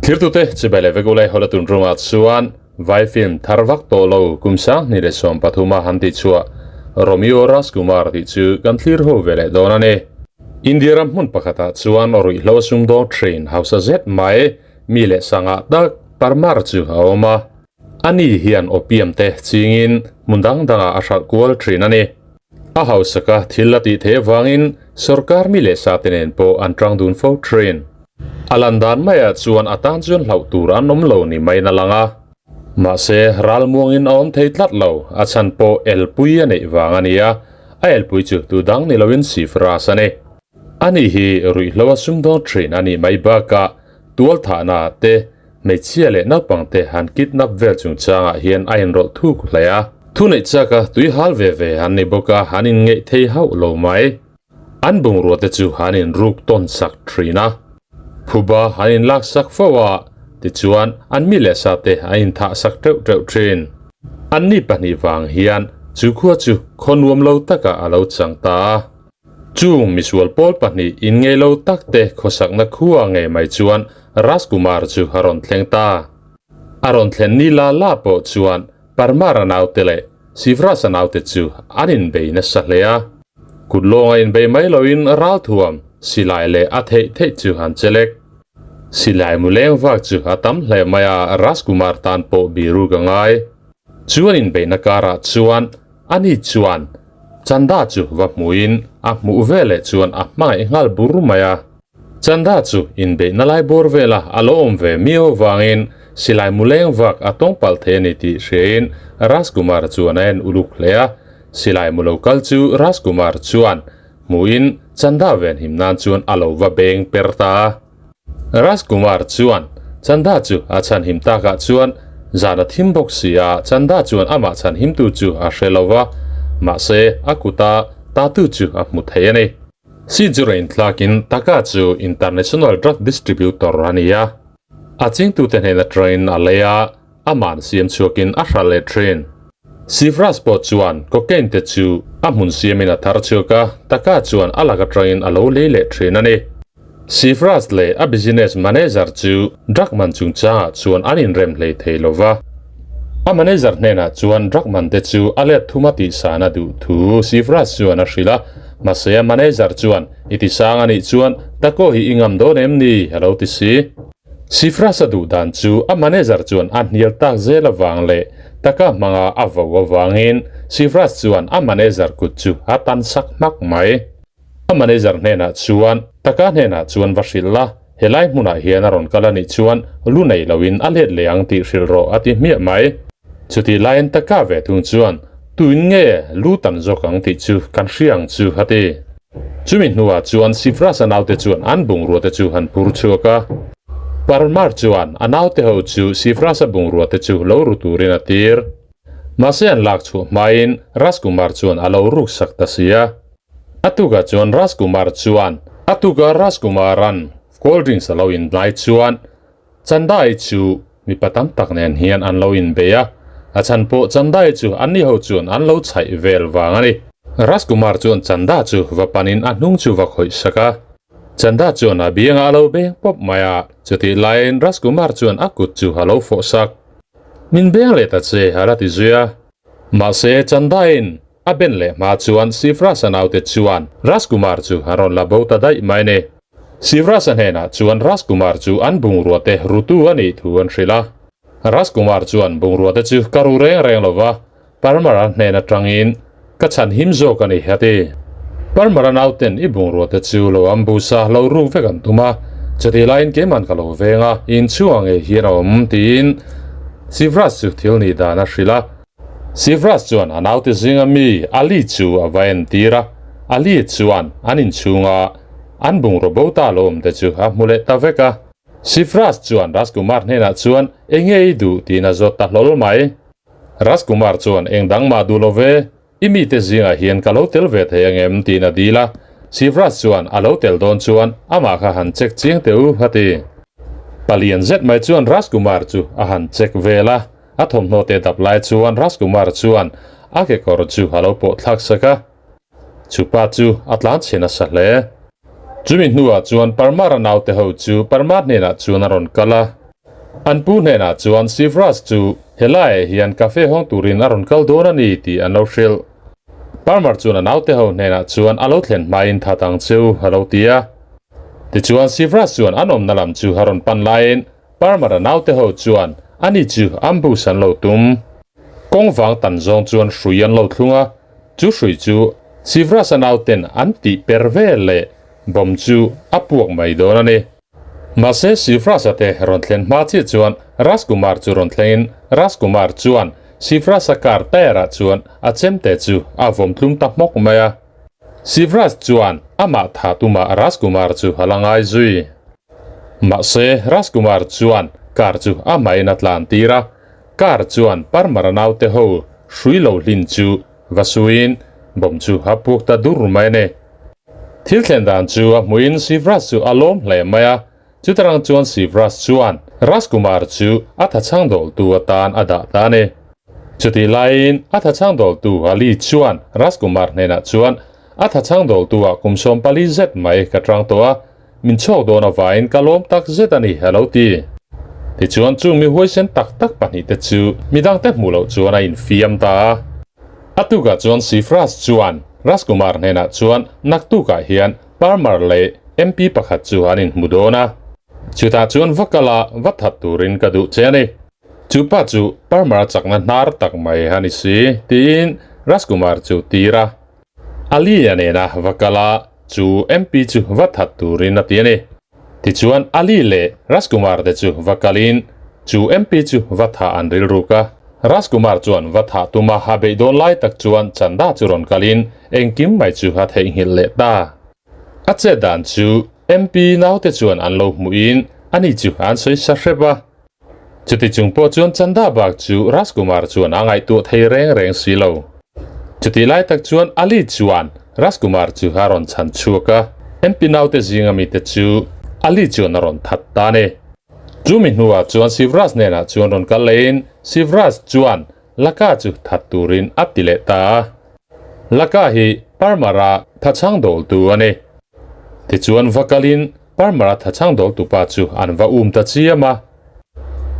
Thirtute chibai leh vek ule hawla tun rungah chuan vai film thar vak tawh lo kum 2013 a han tih chhuah Romeo Rajkumar tih chu kan thlir ho ve leh dawn a ni. India ram hmun pakhatah chuan ruihhlo sumdawng train hausa zet mai mi leh sangah tak Parmar chu a awm a. Ani hian opium te chingin hmun dang dangah a hralh kual thin a ni. A hausaka thil a tih theih avangin sorkar mi leh sa te nen pawh an tang dun fo thin. A lan dan maiah chuan a tan chuan hlauh tur an awm lo ni maiin a lang a. Mahse, ralmuangin a awm thei tlat lo, a chhan pawh elpui a neih vang a ni a, a elpui chu tu dang ni loin Sifras a ni. Ani hi ruihhlo a sumdawn thin a nih mai bakah tualthahna te, Hmeichhia leh naupangte han kidnap vel chungchangah hian a inrawlh thuk hle a. Thuneih chaka tui hal ve ve an ni bawk a, an inngeih thei hauh lo mai. An bungrua te chu an inruk tawn sak thin a. Phuba an inlak sak fo a, tichuan an mi leh sa te an inthah sak teuh teuh thin. Anni pahnih vang hian chu khua chu khaw nuam lo takah a lo chang ta a. Chung misual pawl pahnih in ngei lo tak te khawsakna khua ngei mai chuan Rajkumar chu a rawn thleng ta. A rawn thlen ni la la pawh chuan Parmara naute leh Shivraj-a naute chu an inbei nasa hle a. Kut lawnga inbei mai loin ralthuam, silai leh a theih theih chu an chelek. Silai mu leng vak chu a tam hle mai a, Rajkumar tan pawh biru ka ngai. Chu an inbeihna karah chuan Ani chuan Chanda chu va hmuhin a hmuh veleh chuan a hmangaih nghal bur mai a. Chanda chu inbeihna lai bawr vela a lo awm ve miau avangin silai mu leng vak a tawng palh thei a ni tih hriain Rajkumar chuan a en uluk hle a. Silai mu lo kal chu Rajkumar chuan hmuhin Chanda venhim nan chuan a lo va beng per ta a. Rajkumar chuan Chanda chu a chhanhim takah chuan zan a thim bawk si a, Chanda chuan amah chhanhimtu chu a hre lo va, mahse a kuta tatu chu a hmu thei a ni. Sijurain tlakin Taka chu international drug distributor a ni a, a chingtute hnen atangin a lei a, aman siam chhuakin a hralh leh thin. Shivraj pawh chuan cocaine te chu a hmun siamin a thar chhuak a, Taka chuan a lak atangin a lo lei leh thin a ni. Shivraj leh a business manager chu drug man chungchangah chuan an inrem hlei thei lo va. A manager hnenah chuan drug man te chu a let thum a tihsan a duh thu Shivraj chuan a hrilh a, mahse a manager chuan, I tisang a nih chuan Tako hi i ngam dawn em ni? a lo ti si. Sifrasa duh dan chu a manager chuan a hnial tak zel avang leh taka hmanga a vo avangin Sifras chuan a manager kut chu a tan sak hmak mai. A manager hnenah chuan taka hnenah chuan va hrilh la, helai hmunah hian a rawn kal a nih chuan lu nei loin a let leh ang tih hrilh rawh a ti hmiah mai. Chutih laiin taka ve thung chuan tuin nge lu tan zawk ang tih chu kan hria ang chu a ti. Chumi hnuah chuan Sifrasa naute chuan an bungrua te chu han phur chhuak a. Parmar chuan a naute ho chu Sifrasa bungrua te chu lo ru turin a tir. Mahse an lak chhuah hmain Rajkumar chuan a lo ruk sak ta si a. A tukah chuan Rajkumar chuan a tukah Rajkumaran cold drinks a lo in lai chuan Chandai chu mipa tam tak nen hian an lo inbei a, a chhan pawh Chandai chu anni ho chuan an lo chhaih vel vang a ni. Rajkumar chuan Chanda chu va panin a hnung chu va khawih sak a. Chanda chuan a biangah a lo beng pawp mai a, chutih laiin Rajkumar chuan a kut chu a lo fawh sak. Min beng leh ta che, a la ti zui a. Mahse, Chandaiin a ben leh hma chuan Sifrasa naute chuan Rajkumar chu a rawn la bo ta daih mai a ni. Shivraj-a hnenah chuan Rajkumar chu an bungrua te rutu a nih thu an hrilh a. Rajkumar chuan bungrua te chu ka ru reng reng lo va, Parmar-a hnen atangin ka chhan him zawk a ni, a ti. Parmar-a nauten i bungrua te chu lo ambush-a lo ruk vek an tum a, chutih laiin keiman ka lo veng a, inchhungah ngei hian a awm, tiin Shivraj chu thil nih dan a hrilh a. Shivraj chuan a naute zinga mi Ali chu a va entir a, Ali chuan an inchhunga An bungraw bo ta lo awm te chu a hmu leh ta vek a. Shivraj chuan Rajkumar hnenah chuan eng nge i duh tiin a zawt ta hlawl mai. Rajkumar chuan eng dang mah duh lo ve, i mite zingah hian ka lo tel ve thei angem tiin a dil a. Shivraj chuan a lo tel dawn chuan amah kha han check chiang teh u a ti. Palian zet mai chuan Rajkumar chu a han check vel a, a thawmhnaw te dap lai chuan Rajkumar chuan a kekawr chu a lo pawh thlak sak a. Chupa chu a tlan chhe nasa hle. Chumi hnuah chuan Parmara naute ho chu Parmar hnenah chuan a rawn kal a. An pu hnenah chuan Shivraj chu helaiah hian cafe hawng turin a rawn kal dawn a ni tih an lo hrilh. Parmar chuan a naute ho hnenah chuan a lo thlen hmain that ang cheu a lo ti a. Tichuan Shivraj chuan an awmna lam chu a rawn pan laiin Parmar-a naute ho chuan ani chu ambush an lo tum. Kawng vang tan zawng chuan hrui an lo thlung a, chu hrui chu Shivraj-a nauten an tih per vel leh bomb chu a puak mai dawn a ni. Mahse Shivraj-a te rawn thlen hma chiah chuan Rajkumar chu rawn thlengin Rajkumar chuan Shivraj-a car tyre-ah chuan a chemte chu a vawm tlum ta hmawk mai a. Shivraj chuan amah tha tumah Rajkumar chu a la ngai zui. Mahse Rajkumar chuan car chu amahin a tlan tir a, car chuan Parmar-a naute ho hrui lo hlin chu Va suiin bomb chu a puk ta dur mai a ni. Thil thlen dan chu a hmuhin Shivraj chu a lawm hle mai a, chutarang chuan Shivraj chuan Rajkumar chu a thachhang dawltu atan a dah ta a ni. Chutih laiin a thachhang dawltu Ali chuan Rajkumar hnenah chuan a thachhang dawltu-ah kum 14 zet mai ka tang tawh a, min chhuak dawn avangin ka lawm tak zet a ni a lo ti. Tichuan chung mi huaisen tak tak pahnihte chu midangte hmuh loh chuan a infiam ta a. A tukah chuan Sifraj chuan Rajkumar hnenah chuan naktukah hian Parmar leh MP pakhat chu an inhmu dawn a. Chutah chuan va kal a, va that turin ka duh che a ni. Chu pa chu Parmar a chakna hnar tak mai a ni si, tiin Rajkumar chu tir a. Ali a nena va kal a, chu MP chu va that turin a ti a ni. Tichuan Ali leh Rajkumar te chu va kalin chu MP chu va thah an rilruk a. Rajkumar chuan va thah tuma a beih dawn lai tak chuan Chanda chu rawn kalin engkim mai chu a theihnghilh leh ta. A chet dan chu MP naute chuan an lo hmuhin ani chu an sawi sa hrep a. Chuti chung pawh chuan Chanda bak chu Rajkumar chuan a ngaihtuah thei reng reng si lo. Chutih lai tak chuan Ali chuan Rajkumar chu a rawn chhan chhuak a, MP naute zinga mite chu Ali chuan a rawn that ta a ni. Chu mi hnuah chuan Shivraj hnenah chuan rawn kal lehin Shivraj chuan Laka chu that turin a ti leh ta a. Laka hi Parmar-a thachhang dawltu a ni. Tichuan va kalin Parmar-a thachhang dawltupa chu an va um ta chiam a.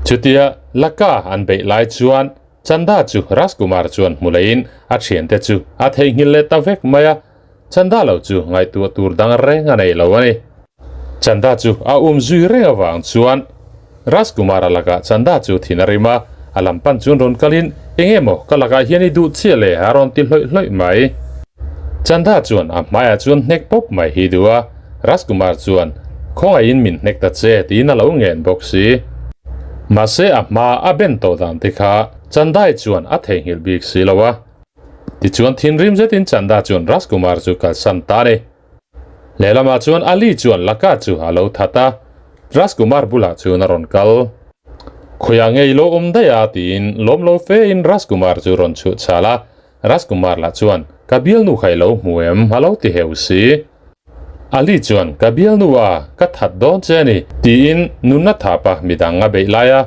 Chutia Laka an beih lai chuan Chanda chu Rajkumar chuan hmu leiin a thiante chu a theihnghilh leh ta vek mai a. Chanda lo chu ngaihtuah tur dang reng a nei lo a ni. Chanda chu a um zui reng avang chuan Rajkumar-a lakah Chanda chu thin a rim a, a lam pan chuan rawn kalin eng emaw ka lakah hian i duh chiah le a rawn ti hlawih hlawih mai. Chanda chuan a hmaiah chuan hnek pawp mai hi duh a, Rajkumar chuan khawngaihin min hnek ta che tiin a lo ngen bawk si. Mahse a hma a ben tawh dan te kha Chandai chuan a theihnghilh bik si lo a. Tichuan thinrim zetin Chanda chuan Rajkumar chu kalsan ta a ni. Lehlamah chuan Ali chuan Laka chu a lo that a, Rajkumar bulah chuan a rawn kal. Khawiah nge i lo awm daih a? tiin lawm lo fe in Rajkumar chu rawn chhuh chhal a, Rajkumar lah chuan, Ka bialnu kha i lo hmu em? a lo ti heu si. Ali chuan, Ka bialnu a, ka that dawn che a ni, tiin nunna thapa midang a beih lai a,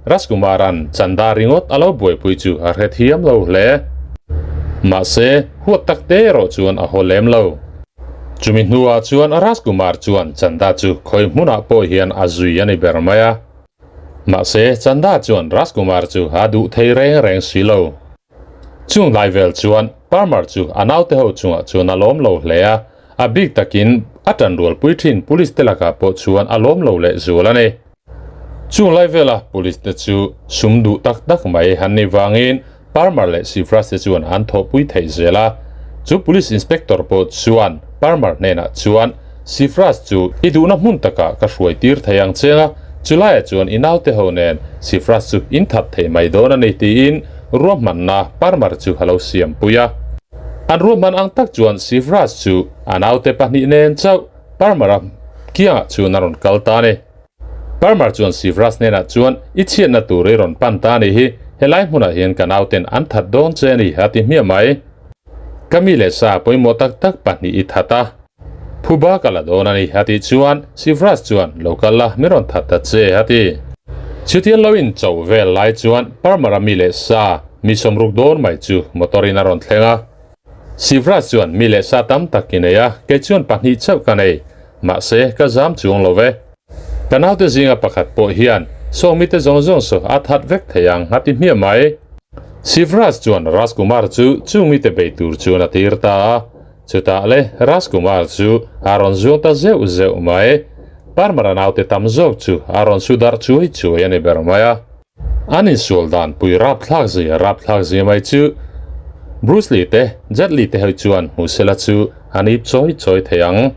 Rajkumar-a'n Chanda ringawt a lo buaipui chu a hrethiam lo hle. Mahse, huat tak te erawh chuan a haw lem lo. Chumi hnuah chuan Rajkumar chuan Chanda chu khawi hmunah pawh hian a zui a ni ber mai a. Mahse, Chanda chuan Rajkumar chu a duh thei reng reng si lo. Chung lai vel chuan Parmar chu a naute ho chungah chuan a lawm lo hle a, a bik takin a tanrualpui thin police te lakah pawh chuan a lawm lo leh zual a ni. Chung lai vela police te chu sum duh tak tak mai han ni vangin Parmar leh Shivraj te chuan an thawhpui theih zel a. Chu police inspector pawh chuan Parmar hnenah chuan Shivraj chu i duhna hmun takah ka hruai tir thei ang cheng a, chulaiah chuan i naute ho nen Shivraj chu in that thei mai dawn a ni tiin ruahmanna Parmar chu a lo siampui a. An ruahman ang tak chuan Shivraj chu a naute pahnih nen chauh Parmar-a kiangah chuan a rawn kal ta a ni. Parmar chuan Shivraj hnenah chuan, I chhiatna tur i rawn pan ta a nih hi, helai hmunah hian ka nauten an that dawn che a ni, a ti hmiah mai. Ka mi leh sa pawimawh tak tak pahnih i that a, phuba ka la dawn a ni, a tih chuan Shivraj chuan, Lo kal la, min rawn that ta che, a ti. Chutiang lo in cho vel lai chuan Parmar-a mi leh sa mi sawmruk dawn mai chu motor in a rawn thleng a. Shivraj chuan mi leh sa tam tak i nei a, kei chuan pahnih chauh ka nei. Mahse, ka zam chuang lo ve. Ka naute zinga pakhat pawh hian Sawng mite zawng zawng saw a that vek thei ang a ti hmiah mai. Shivraj chuan Rajkumar chu chung mite bei tur chuan a tir ta a. Chutah le Rajkumar chu a rawn zuang ta zeuh zeuh mai. Parmara naute tam zawk chu a rawn su darh chuai chuai a ni ber mai a. An insual dan pui rapthlak zia rapthlak zia mai chu Bruce Lee te Jet Li te ho chuan hmu sela chu an ip chawi chawi thei ang.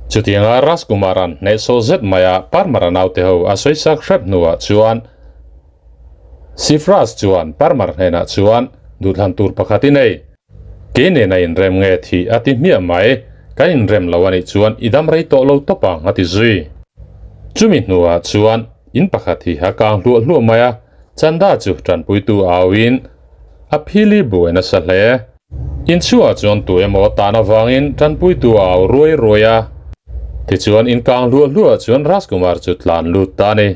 Chutianga Rajkumar-a'n hnehsawh zet maia Parmar-a naute ho a sawisak hrep hnuah chuan Sifraj chuan Parmar hnenah chuan duhthlan tur pakhat i nei. Kei nena inrem nge thih a ti hmiah mai, kan inrem lo a nih chuan i dam rei tawh lo tawp ang a ti zui. Chumi hnuah chuan in pakhat hi a kang hluah hluah mai a, Chanda chu tanpuitu auin a phili buai nasa hle. In chhuah chuan tu emaw tan avangin tanpuitu a au ruai ruai a, tichuan in kang hluah hluah chuan Rajkumar chu tlan lut ta a ni.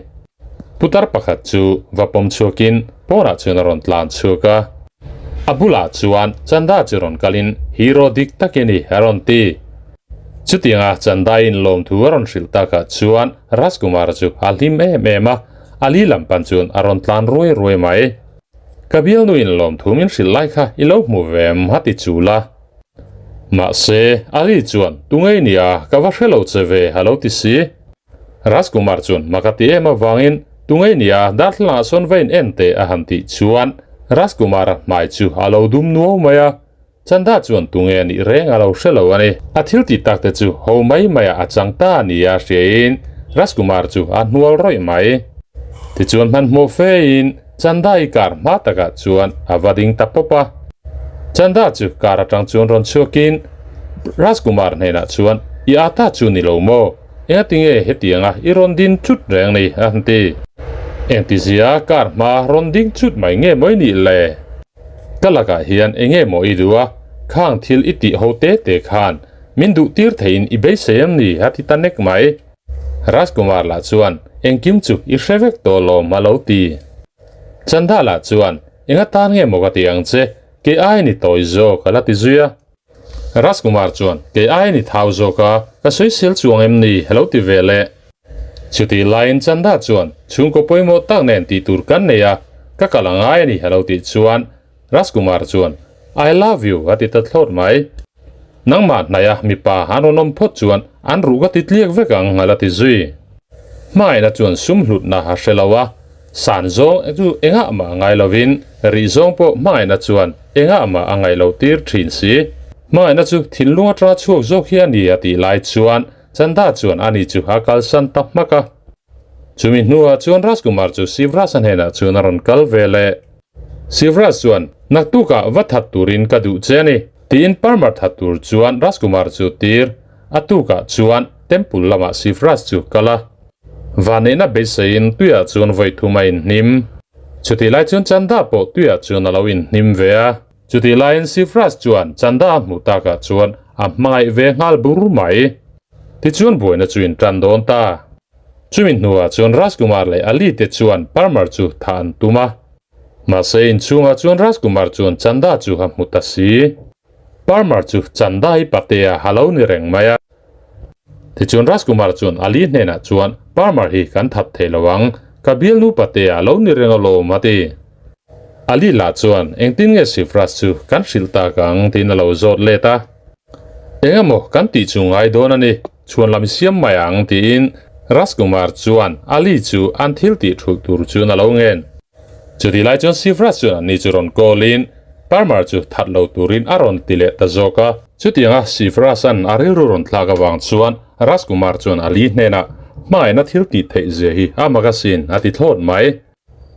Putar pakhat chu va pawm chhuakin pawnah chuan a rawn tlan chhuak a. A bulah chuan Chanda chu rawn kalin hero dik tak i ni a rawn ti. Chutianga Chanda in lawmthu a rawn hrilh takah chuan Rajkumar chu a hlim em em a, a li lam pan chuan a rawn tlan ruai ruai mai. Ka bialnu in lawmthu min hrilh lai kha i lo hmu ve em a ti chul a. Mahse, Ali chuan tungei nia ka va hre lo che ve a lo ti si. Rajkumar chuan mak a ti em avangin tungei nia darthlalang ah sawn va in en teh a han tih chuan Rajkumar-a hmai chu a lo dum nuau mai a. Chanda chuan tunge a nih reng a lo hre lo a ni. A thil tih tak te chu ho mai mai ah a chang ta a ni a hriain Rajkumar chu a hnual rawih mai. Tichuan hmanhmawh fe in Chanda i kar hma takah chuan a va ding ta pawp a. Chanda chu kar atang chuan rawn chhuakin Rajkumar hnenah chuan I ata chu ni lo maw? Engatinge hetianga i rawn din chut reng ni? a han ti. Engtizia kar hma rawn ding chut mai nge mawi nih le? Ka lakah hian enge maw i duh a, khang thil i tih ho te te khan min duh tir theiin i beisei em ni? a ti ta nek mai. Rajkumar lah chuan engkim chu i hre vek tawh lawm a lo ti. Chanda lah chuan enga tan nge maw ka ti ang che, kei aiin i tawi zawk a la ti zui a. Rajkumar chuan kei aiin i thau zawk a, ka sawisel chuang em ni a lo ti ve leh. Chutih laiin Chanda chuan chhungkaw pawimawh tak nen tih tur kan nei a, ka kal a ngai a ni a lo tih chuan Rajkumar chuan I love you a ti ta thlawt mai. Nangmah hnaia mipa an rawn awm phawt chuan an ruh ka ti tliak vek ang a la ti zui. Hmaina chuan sum hlutna a hre lo a, san zawng chu engah mah a ngai lovin rih zawng pawh hmangaihna chuan engah mah a ngaih loh tir thin si. Hmangaihna chu thinlung atanga chhuak zawk hi a ni a tih lai chuan Chanda chuan ani chu a kalsan ta hmak a. Chumi hnuah chuan Rajkumar chu Shivraj-a hnenah chuan a rawn kal ve leh. Shivraj chuan, Naktukah va that turin ka duh che a ni, tiin Parmar that tur chuan Rajkumar chu tir. A tukah chuan temple lamah Shivraj chu kal a. Vanneihna beiseiin tuiah chuan vawi thum a inhnim. Chutih lai chuan Chanda pawh tuiah chuan a lo inhnim ve a. Chutih laiin Shivraj chuan Chanda a hmuh takah chuan a hmangaih ve nghal bur mai. Tichuan buaina chu in tan dawn ta. Chumi hnuah chuan Rajkumar leh Ali te chuan Parmar chu thah an tum a. Mahse inchhungah chuan Rajkumar chuan Chanda chu a hmu ta si. Parmar chu Chanda hi patea a lo ni reng mai a. Tichuan Rajkumar chuan Ali hnenah chuan Parmar hi kan that thei lo ang, ka bialnu patea a lo ni reng alawm a ti. Ali lah chuan engtin nge Shivraj chu kan hrilh tak ang tiin a lo zawt let a. Engemaw kan tih chu ngai dawn a ni, chhuan lam i siam mai ang tiin Rajkumar chuan Ali chu an thil tih thulh tur chuan a lo ngen. Chutih lai chuan Shivraj chuan anni chu rawn call in Parmar chu that lo turin a rawn ti leh ta zawk a. Chutianga Shivraj-a'n a rilru rawn thlak avang chuan Rajkumar chuan Ali hnenah hmangaihna thil tih theih zia hi a mak asin a ti thlawt mai.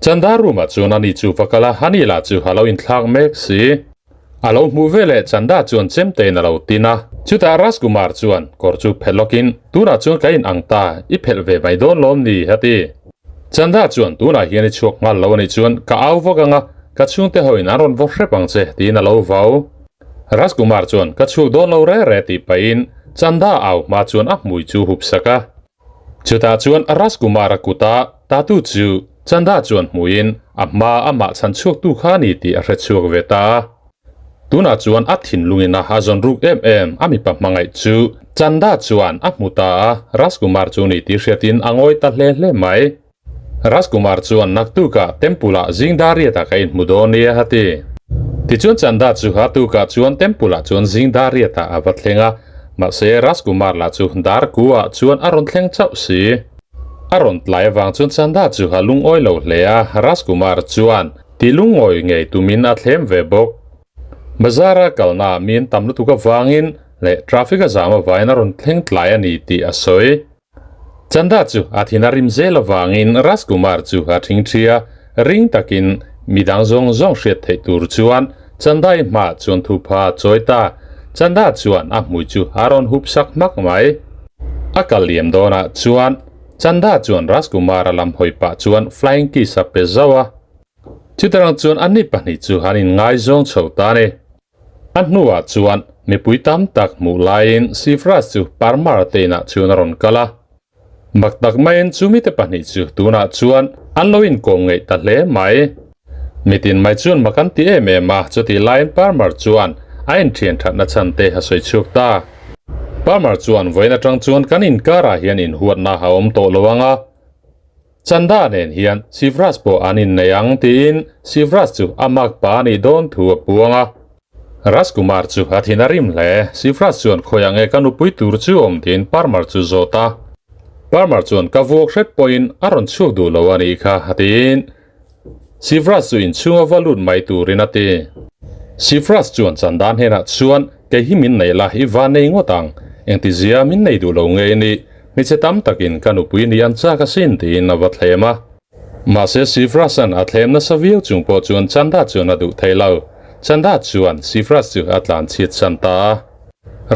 Chanda room ah chuan ani chu va kal a, ani lah chu a lo inthlak mek si. A lo hmuh veleh Chanda chuan chemtein a lo tin a. Chutah Rajkumar chuan kawr chu phelh lawkin, Tunah chuan ka in ang ta, i phelh ve mai dawn lawm ni? a ti. Chanda chuan, Tunah hian i chhuak nghal lo anih chuan ka au vak ang a, ka chhungte hoin an rawn vaw hrep ang che, tiin a lo vau. Rajkumar chuan, Ka chhuak dawn lo re re tih pahin Chanda au hma chuan a hmui chu hup sak a. Chutah chuan Rajkumar-a kuta tatu chu Chanda chuan hmuhin a hma amah chhan chhuaktu kha a ni tih a hre chhuak ve ta a. Tunah chuan a thinlungin a a zawn ruk em em a mipa hmangaih chu Chanda chuan a hmu ta a, Rajkumar chu ni tih hriatin a ngawi ta hle hle mai. Rajkumar chuan naktukah temple ah zing dar riatah ka inhmu dawn nia a ti. Tichuan Chanda chu a tukah chuan temple ah chuan zing dar riatah a va thleng a, mahse Rajkumar lah chu dar ku ah chuan a rawn thleng chauh si. A rawn tlai avang chuan Chanda chu a lungawi lo hle a, Rajkumar chuan ti lungawi ngei tumin a thlem ve bawk. Bazar-a kalnaah miin tam lutuk avangin leh traffic a zam avangin a rawn thleng tlai a ni tih a sawi. Chanda chu a thin a rim zel avangin Rajkumar chu a thing thi a, ring takin midang zawng zawng hriat theih tur chuan Chandai hmaah chuan thupha a chawi ta. Chanda chuan a hmui chu a rawn hup sak hmak mai. A kal liam dawnah chuan Chanda chuan Rajkumar-a lam hawi pah chuan flying kiss a pe zauh a. Chutarang chuan anni pahnih chu an inngaizawng chho ta a ni. A hnuah chuan mipui tam tak hmuh laiin Sifraj chu Parmar te inah chuan a rawn kal a. Mak tak maiin chu mite pahnih chu tunah chuan an lo inkawm ngeih ta hle mai. Mitin mai chuan mak an ti em em a, chutih laiin Parmar chuan a inthian thatna chhan te a sawi chhuak ta. Parmar chuan vawiin atang chuan kan inkarah hian inhuatna a awm tawh lo ang a, Chanda nen hian Shivraj pawh an innei ang tiin Shivraj chu a mak pa a nih dawn thu a puang a. Rajkumar chu a thin a rim hle. Shivraj chuan khawiah nge ka nupui tur chu awm tiin Parmar chu zawt a. Parmar chuan ka vuak hret pawhin a rawn chhuak duh lo a nih kha a tiin Shivraj chu inchhunga va lut mai turin a ti. Shivraj chuan Chanda hnenah chuan kei hi min nei la i va nei ngawt ang, engtizia min nei duh lo nge i nih? Hmeichhe tam takin ka nupui ni an chak asin tiin a va thlem a. Mahse Shivraj-a'n a thlem nasa viau chung pawh chuan Chanda chuan a duh thei lo. Chanda chuan Shivraj chu a tlan chhiat san ta a.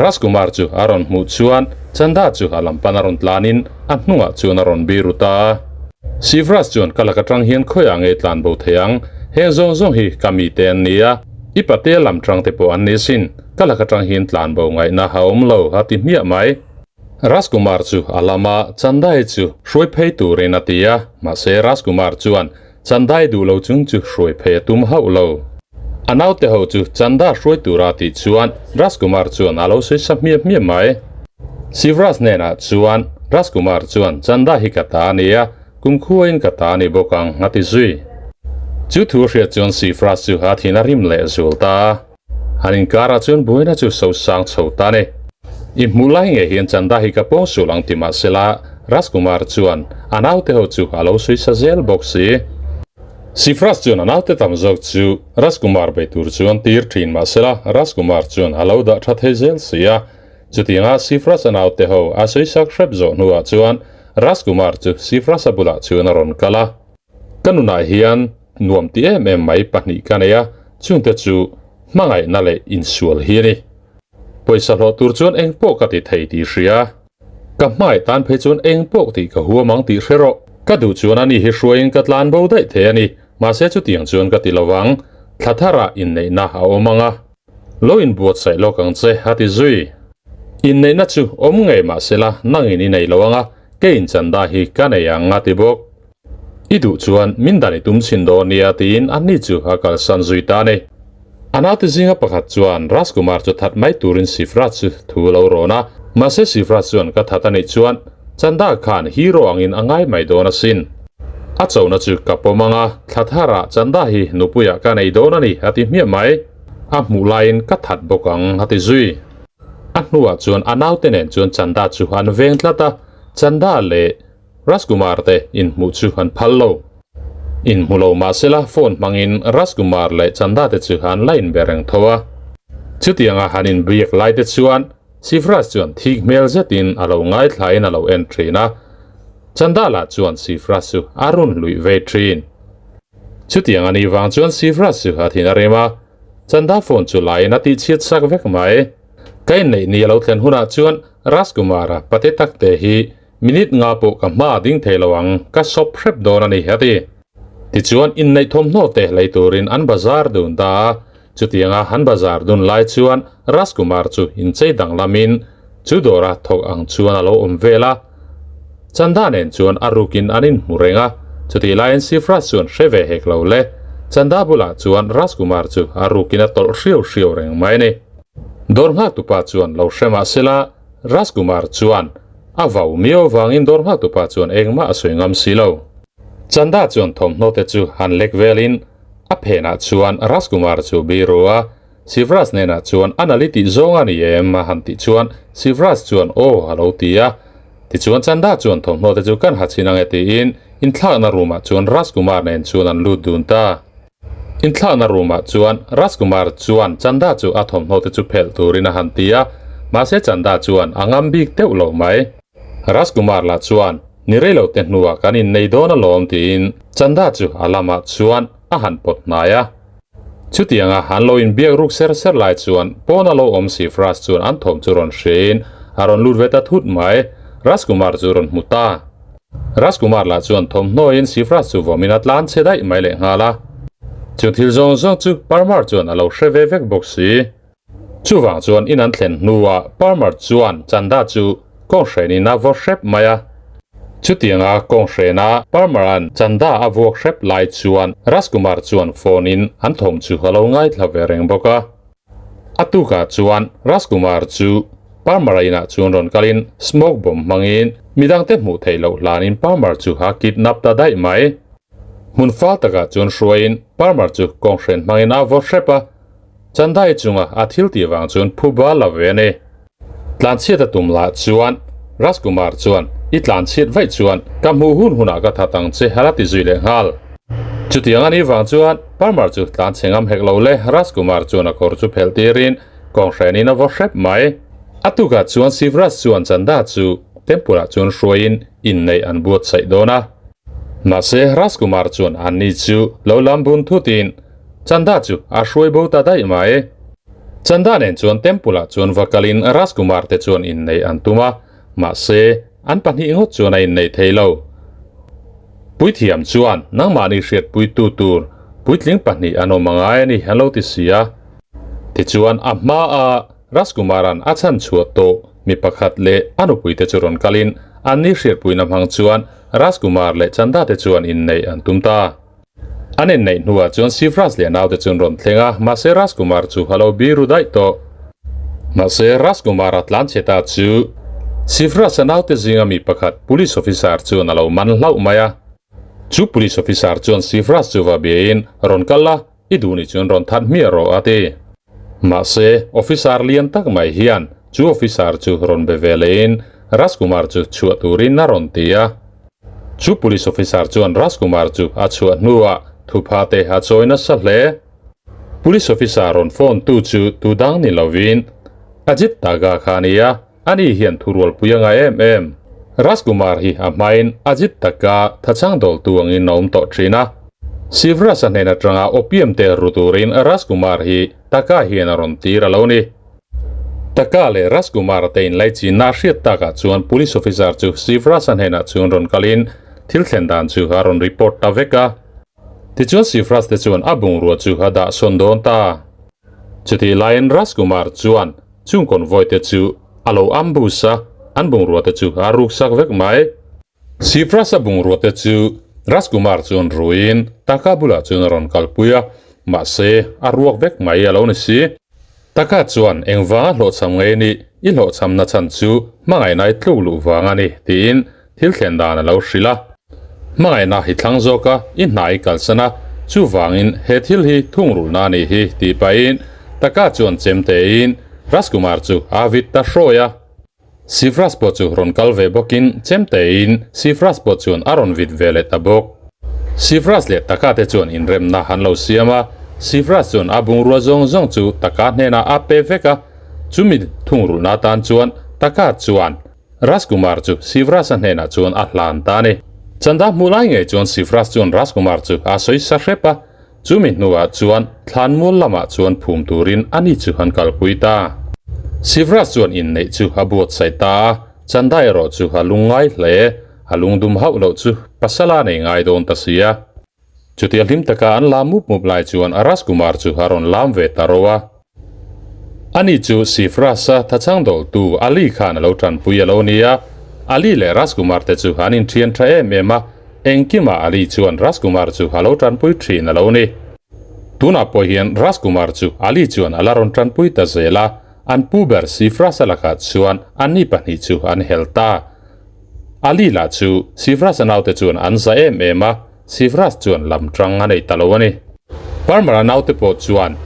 Rajkumar chu a rawn hmuh chuan Chanda chu a lam pan a rawn tlanin a hnungah chuan a rawn biru ta a. Shivraj chuan ka lak atang hian khawiah nge tlan bo thei ang? Heng zawng zawng hi ka mite an ni a, i patea lam tang te pawh an ni asin, ka lak atang hian tlan bo ngaihna a awm lo a ti hmiah mai. Rajkumar chu a lam a, Chandai chu hruai phei turin a ti a, mahse Rajkumar chuan Chandai duh lo chung chu hruai phei a tum hauh lo. A naute ho chu Chanda hruai tura tih chuan Rajkumar chuan a lo sawi sa hmiah hmiah mai. Shivraj hnenah chuan Rajkumar chuan Chanda hi ka ta a ni a, kumkhuain ka ta a ni bawk ang a ti zui. Chu thu hriat chuan Shivraj chu a thin a rim leh zul ta a. An inkarah chuan buaina chu so sang chho ta a ni. I hmuh lai nge hian Chanda hi ka pawng sul ang ti mah sela, Rajkumar chuan a naute ho chu a lo sawi sa zel bawk si. Sifraj chuan a naute tam zawk chu Rajkumar bei tur chuan tir thin mah sela, Rajkumar chuan a lo dah tha thei zel si a. Chutianga Sifraj a naute ho a sawi sak hrep zawh hnuah chuan Rajkumar chu Sifraj-a bulah chuan a rawn kal a. Ka nunah hian nuam ti em em mai pahnih ka nei a, chungte chu hmangaihna leh insual hi a ni. Pawisa hlawh tur chuan eng pawh ka ti thei tih hria. Ka hmangaih tan phei chuan eng pawh tih ka huam ang tih hre rawh. Ka duh chuan ani hi hruaiin ka tlan bo daih thei a ni, mahse chutiang chuan ka ti lo vang. Thla tharah inneihna a awm ang a. Lo inbuatsaih lawk ang che, a ti zui. Inneihna chu awm ngei mahsela nangin i nei lo ang a, kei inchanda hi ka nei ang, a ti bawk. I duh chuan min dan i tum chhin dawn nia tiin anni chu a kalsan zui ta a ni. A naute zinga pakhat chuan Rajkumar chu that mai turin Shivraj chu thu a lo rawn a, mahse Shivraj chuan ka that a nih chuan Chanda khan hero angin a ngai mai dawn asin. A chona chu ka pawm ang a, thla tharah Chanda hi nupuiah ka nei dawn a ni a ti hmiah mai. A hmuh laiin ka that bawk ang a ti zui. A hnuah chuan a naute nen chuan Chanda chu an veng tlat a, Chanda leh Rajkumar te inhmuh chu an phal lo. Inhmu lo mahsela phone hmangin Rajkumar leh Chanda te chu an la inbe reng tho a. Chutianga han inbiak lai te chuan Shivraj chuan thik hmel zetin a lo ngaithlain a lo en thin a. Chanda lah chuan Shivraj chu a run luih ve thin. Chutiang a nih vang chuan Shivraj chu a thin a rem a, Chanda phone chu laiin a tihchhiat sak vek mai. Ka inneih ni a lo thlen hunah chuan Rajkumar-a pate takte hi Minute nga pawh ka hma a ding thei lo ang, ka sawp hrep dawn a ni, a ti. Tichuan, inneih thawmhnaw te lei turin an bazar dun ta a. Chutianga an bazar dun lai chuan Rajkumar chu inchei danglamin chu dawra thawk ang chuan a lo awm vel a. Chanda nen chuan a rukin an inhmu reng a, chutih laiin Sifraj chuan hre ve hek lo le. Chanda bulah chuan Rajkumar chu a rukin a tawlh hriau hriau reng mai a ni. Dawr nghaktupa chuan lo hre mah sela, Rajkumar chuan a vau miau avangin dawr nghaktupa chuan engmah a sawi ngam si lo. Chanda chuan thawmhnaw te chu han lek velin a phenah chuan Rajkumar chu biru a, Shivraj hnenah chuan a nali tih zawng a ni em a han tih chuan Shivraj chuan aw a lo ti a. Tichuan Chanda chuan thawmhnaw te chu kan ha chhin ang e tiin inthlakna room ah chuan Rajkumar nen chuan an lut dun ta. Inthlakna room ah chuan Rajkumar chuan Chanda chu a thawmhnaw te chu phelh turin a han ti a, mahse Chanda chuan a ngam bik deuh lo mai. Rajkumar lah chuan ni rei lo te hnuah kan innei dawn alawm tiin Chanda chu a lamah chuan a han pawt hnai a. Chutianga an lo inbiak ruk ser ser lai chuan pawn a lo awm si Raj chuan an thawm chu rawn hriain a rawn lut ve ta thut mai. Rajkumar chu rawn hmu ta. Rajkumar lah chuan thawmhnawiin Shivraj chu vawmin a tlan chhe daih mai leh nghal a. Chung thil zawng zawng chu Parmar chuan a lo hre ve vek bawk si. Chuvang chuan in an thlen hnuah Parmar chuan Chanda chu kawnghren in a vaw hrep mai a. Chutianga kawnghren a Parmar-a'n Chanda a vuak hrep lai chuan Rajkumar chuan phone in an thawm chu a lo ngaithla ve reng bawk a. A tukah chuan Rajkumar chu Parmar-a inah chuan rawn kalin smoke bomb hmangin midangte hmuh theih loh hlanin Parmar chu a kidnap ta daih mai. Hmun fal takah chuan hruaiin Parmar chu kawnghren hmangin a vaw hrep a. Chandai chunga a thil tih vang chuan phuba la ve a ni. Tlanchhiat a tum lah chuan Rajkumar chuan I tlanchhiat vaih chuan ka hmuh hun hunah ka that ang che a la ti zui leh nghal. Chutiang a nih vang chuan Parmar chu tlanchhe ngam hek lo le Rajkumar chuan a kawr chu phelh tirin kawnghren in a vaw hrep mai. A tukah chuan Shivraj chuan Chanda chu temple ah chuan hruaiin inneih an buatsaih dawn a. Mahse Rajkumar chuan anni chu lo lam bun thutin Chanda chu a hruai bo ta daih mai. Chanda nen chuan temple ah chuan va kalin Rajkumar te chuan inneih an tum a, mahse an pahnih ngawt chuan a inneih thei lo. Puithiam chuan nangmahni hriatpuitu tur puitling pahnih an awm angai a ni an lo ti si a. Tichuan a hma a Rajkumaran a chhan chhuah tawh mi pakhat leh a nupui te chu rawn kalin anni hriatpuina hmang chuan Rajkumar leh Chanda te chuan inneih an tum ta. An inneih hnuah chuan Shivraj leh naute chu an rawn thleng a, mahse Rajkumar chu a lo biru daih tawh. Mahse Rajkumar a tlan chhe ta chu Shivraj-a naute zinga mi pakhat police officer chuan a lo man hlauh mai a. Chu police officer chuan Shivraj chu va biain, Rawn kal la, i duh nih chuan rawn that hmiah rawh a ti. Mahse officer lian tak mai hian chu officer chu rawn be ve lehin Rajkumar chu chhuah turin a rawn ti a. Chu police officer chuan Rajkumar chu a chhuah hnuah thupha te a chawi nasa hle. Police officer rawn phone tu chu tu dang ni lovin Ajit Daga kha a ni a, ani hian thurualpui a ngai em em. Rajkumar hi a hmain Ajit Daga thachang dawltu angin a awm tawh thin a. Shivraj a hnen atanga opium te ru turin Rajkumar hi Daga hian a rawn tir a lo ni. Taka leh Rajkumar te inlaichinna a hriat takah chuan police officer chu Shivraj-a hnenah chuan rawn kalin thil thlen dan chu a rawn report ta vek a. Tichuan Shivraj te chuan a bungrua chu a dah sawn dawn ta. Chutih laiin Rajkumar chuan chung convoy te chu a lo ambush a, an bungrua te chu a ruksak vek mai. Shivraj-a bungrua te chu Rajkumar chuan ruiin Taka bulah chuan a rawn kalpui a, mahse a ruak vek mai a lo ni si. Taka chuan engvanga hlawhchham ngei ni, i hlawhchhamna chhan chu hmangaihna i tluk luh vang a ni, tiin thil thlen dan a lo hrilh a. Hmangaihna i thlang zawk a, i hna i kalsan a, chuvangin he thil hi thungrulhna a nih hi, tih pahin Taka chuan chem tein Rajkumar chu a vit ta hrawi a. Shivraj pawh chu rawn kal ve bawkin chem tein Shivraj pawh chuan a rawn vit ve leh ta bawk. Shivraj leh Taka te chuan inremna an lo siam a, Shivraj chuan a bungrua zawng zawng chu Taka hnenah a pe vek a, chumi thungrulhna atan chuan Taka chuan Rajkumar chu Shivraj-a hnenah chuan a hlan ta a ni. Chanda hmuh lai ngei chuan Shivraj chuan Rajkumar chu a sawi sa hrep a, Chumi hnuah chuan thlanmual lamah chuan phum turin ani chu an kalpui ta. Shivraj chuan inneih chu a buatsaih ta a, Chanda erawh chu a lungngai hle, a lungdum hauh loh chu pasala nei ngai dawn ta si a. Chutia hlim taka an lam mup mup lai chuan Rajkumar chu a rawn lam ve ta ro a. Ani chu Shivraj-a thachang dawltu Ali khan a lo tanpui a lo ni a. Ali leh Rajkumar te chu an inthian tha em em a, engkimah Ali chuan Rajkumar chu a lo tanpui thin a lo ni. Tunah pawh hian Rajkumar chu Ali chuan a la rawn tanpui ta zel a, an pu ber Shivraj-a lakah chuan anni pahnih chu an hel ta. Ali lah chu Shivraj-a naute chuan an za em em a. Shivraj chuan lam tang a nei ta lo a ni. Parmar-a naute pawh chuan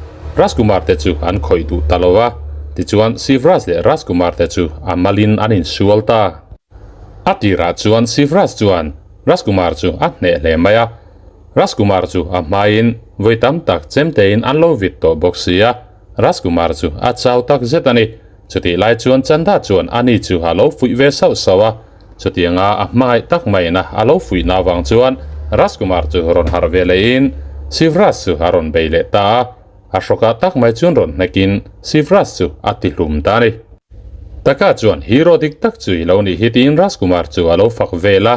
Rajkumar te chu an khawih duh ta lo a, tichuan Shivraj leh Rajkumar te chu a malin an insual ta. A tirah chuan Shivraj chuan Rajkumar chu a hneh hle mai a, Rajkumar chu a hmain vawi tam tak chemtein an lo vit tawh bawk si a, Rajkumar chu a chau tak zet a ni. Chutih lai chuan Chanda chuan ani chu a lo fuih ve sauh sauh a, Chutianga a hmangaih tak maiin a a lo fuihna avang chuan Rajkumar chu rawn harh ve lehin Shivraj chu a rawn bei leh ta a, a hrawkah tak mai chuan rawn hnekin Shivraj chu a ti hlum ta a ni. Taka chuan hero dik tak chu i lo nih hi tiin Rajkumar chu a lo fak vel a,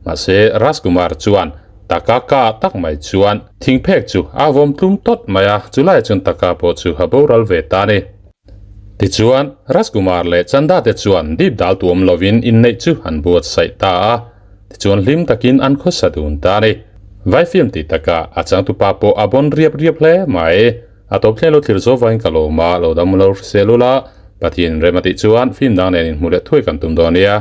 mahse Rajkumar chuan Taka ka tak mai chuan thingphek chu a vawm tlum tawt mai a, chulaiah chuan Taka pawh chu a boral ve ta a ni. Tichuan, Rajkumar leh Chanda te chuan dip dal tuam lovin inneih chu an buatsaih ta a, tichuan hlim takin an khawsa dun ta a ni. Vai film tih takah a changtupa pawh a bawn riap riap hle mai. A tawp thleng lo thlir zo vain ka lawm a, lo dam lo hrisel ula, Pathian rem a tih chuan film dang nen inhmuh leh thuai kan tum dawn nia.